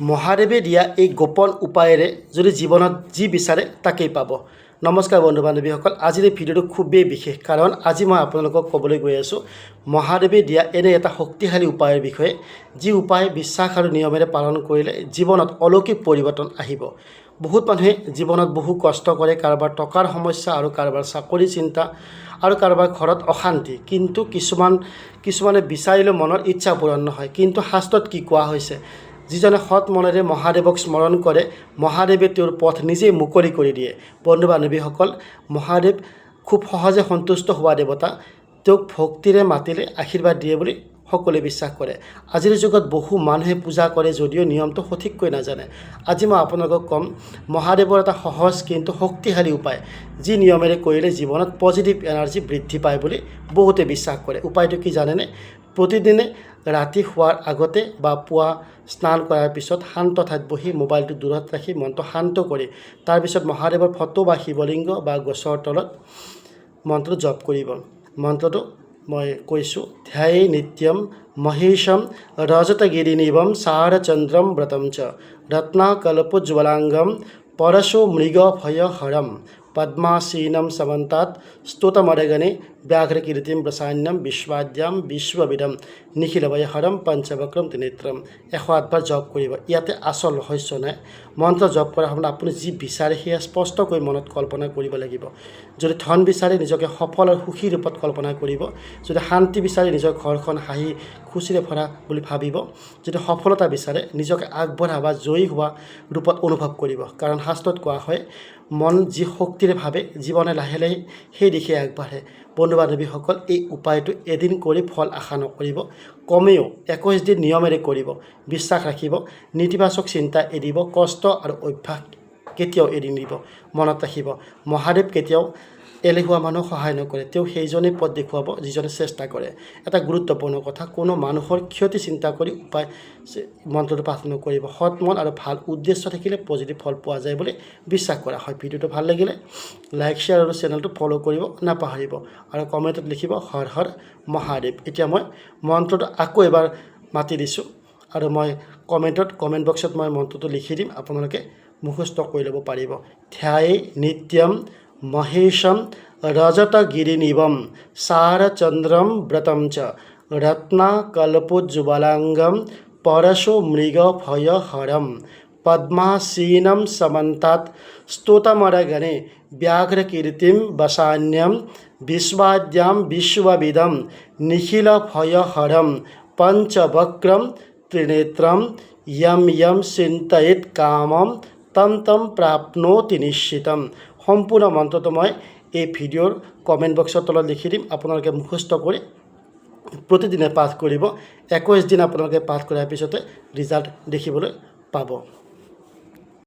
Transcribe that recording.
মহাদেৱে দিয়া এই গোপন উপায়েৰে যদি জীৱনত যি বিচাৰে তাকেই পাব। নমস্কাৰ বন্ধু বান্ধৱীসকল, আজিৰ এই ভিডিঅ'টো খুবেই বিশেষ, কাৰণ আজি মই আপোনালোকক ক'বলৈ গৈ আছোঁ মহাদেৱে দিয়া এনে এটা শক্তিশালী উপায়ৰ বিষয়ে, যি উপায় বিশ্বাস আৰু নিয়মেৰে পালন কৰিলে জীৱনত অলৌকিক পৰিৱৰ্তন আহিব। বহুত মানুহে জীৱনত বহু কষ্ট কৰে। কাৰোবাৰ টকাৰ সমস্যা আৰু কাৰোবাৰ চাকৰি চিন্তা আৰু কাৰোবাৰ ঘৰত অশান্তি। কিন্তু কিছুমানে বিচাৰিলেও মনৰ ইচ্ছা পূৰণ নহয়। কিন্তু শাস্ত্ৰত কি কোৱা হৈছে? যিজনে সৎ মনেৰে মহাদেৱক স্মৰণ কৰে, মহাদেৱে তেওঁৰ পথ নিজেই মুকলি কৰি দিয়ে। বন্ধু বান্ধৱীসকল, মহাদেৱ খুব সহজে সন্তুষ্ট হোৱা দেৱতা। তেওঁক ভক্তিৰে মাতিলে আশীৰ্বাদ দিয়ে বুলি সকলোৱে বিশ্বাস কৰে। আজিৰ যুগত বহু মানুহে পূজা কৰে যদিও নিয়মটো সঠিককৈ নাজানে। আজি মই আপোনালোকক ক'ম মহাদেৱৰ এটা সহজ কিন্তু শক্তিশালী উপায়, যি নিয়মেৰে কৰিলে জীৱনত পজিটিভ এনাৰ্জি বৃদ্ধি পায় বুলি বহুতে বিশ্বাস কৰে। উপায়টো কি জানেনে? প্ৰতিদিনে ৰাতি শোৱাৰ আগতে বা পুৱা স্নান কৰাৰ পিছত শান্ত ঠাইত বহি, মোবাইলটো দূৰত ৰাখি, মনটো শান্ত কৰি, তাৰপিছত মহাদেৱৰ ফটো বা শিৱলিংগ বা গছৰ তলত মন্ত্ৰটো জপ কৰিব। মন্ত্ৰটো মই কৈছোঁ: ধ্যায়ে নিত্যম মহেশম ৰজতগিৰিনিভম সাৰচন্দ্ৰম ব্ৰতম চ ৰত্নাকল্পোজ্জ্বলাংগম পৰশু মৃগভয়হৰম পদ্মাসীনম সমন্তাত স্তুতমদগণে ব্যাঘ্ৰকীৰ্তিম প্ৰসান্যম বিশ্বাদ্যাম বিশ্ববিদম নিখিলভয়হৰম পঞ্চবক্ৰম ত্ৰিনেত্ৰম। 108বাৰ জপ কৰিব। ইয়াতে আচল ৰহস্য নাই। মন্ত্ৰ জপ কৰাৰ সময়ত আপুনি যি বিচাৰে সেয়া স্পষ্টকৈ মনত কল্পনা কৰিব লাগিব। যদি ধন বিচাৰে, নিজকে সফল আৰু সুখী ৰূপত কল্পনা কৰিব। যদি শান্তি বিচাৰে, নিজৰ ঘৰখন হাঁহি খুচিৰে ভৰা বুলি ভাবিব। যদি সফলতা বিচাৰে, নিজকে আগবঢ়া বা জয়ী হোৱা ৰূপত অনুভৱ কৰিব। কাৰণ শাস্ত্ৰত কোৱা হয়, মন যি শক্তিৰে ভাবে, জীৱনে লাহে লাহে সেই দিশে আগবাঢ়ে। বন্ধু বান্ধৱীসকল, এই উপায়টো এদিন কৰি ফল আশা নকৰিব। কমেও 21 দিন নিয়মেৰে কৰিব। বিশ্বাস ৰাখিব, নেতিবাচক চিন্তা এৰিব, কষ্ট আৰু অভ্যাস কেতিয়াও এৰি নিদিব। মনত ৰাখিব, মহাদেৱ কেতিয়াও এলেহুৱা মানুহক সহায় নকৰে। তেওঁ সেইজনেই পথ দেখুৱাব যিজনে চেষ্টা কৰে। এটা গুৰুত্বপূৰ্ণ কথা, কোনো মানুহৰ ক্ষতি চিন্তা কৰি উপায় মন্ত্ৰটো পাঠ নকৰিব। সৎ মন আৰু ভাল উদ্দেশ্য থাকিলে পজিটিভ ফল পোৱা যায় বুলি বিশ্বাস কৰা হয়। ভিডিঅ'টো ভাল লাগিলে লাইক, শ্বেয়াৰ আৰু চেনেলটো ফ'ল' কৰিব নাপাহৰিব আৰু কমেণ্টত লিখিব হৰ হৰ মহাদেৱ। এতিয়া মই মন্ত্ৰটো আকৌ এবাৰ মাতি দিছোঁ আৰু মই কমেণ্ট বক্সত মই মন্ত্ৰটো লিখি দিম, আপোনালোকে মুখস্থ কৰি ল'ব পাৰিব। ধ্যায়ে নিত্যম মহেশম ৰজতগিৰিনিভম সাৰচন্দ্ৰম ব্ৰতম চ ৰত্নাকল্পোজ্জ্বলাংগম পৰশু মৃগভয়হৰম পদ্মাসীনম সমন্তাত স্তুতমৰগণে ব্যাঘ্ৰকীৰ্তিম বসান্যম বিশ্বাদ্যাম বিশ্ববিদম নিখিলভয়হৰম পঞ্চবক্ৰম ত্ৰিনেত্ৰম য়ম য়ম চিন্তয়েত কামম তম তম প্ৰাপ্নোতি নিশ্চিতম। সম্পূৰ্ণ মন্ত্ৰটো মই এই ভিডিঅ'ৰ কমেণ্ট বক্সৰ তলত লিখি দিম। আপোনালোকে মুখস্থ কৰি প্ৰতিদিনে পাঠ কৰিব। 21 দিন আপোনালোকে পাঠ কৰাৰ পিছতে ৰিজাল্ট দেখিবলৈ পাব।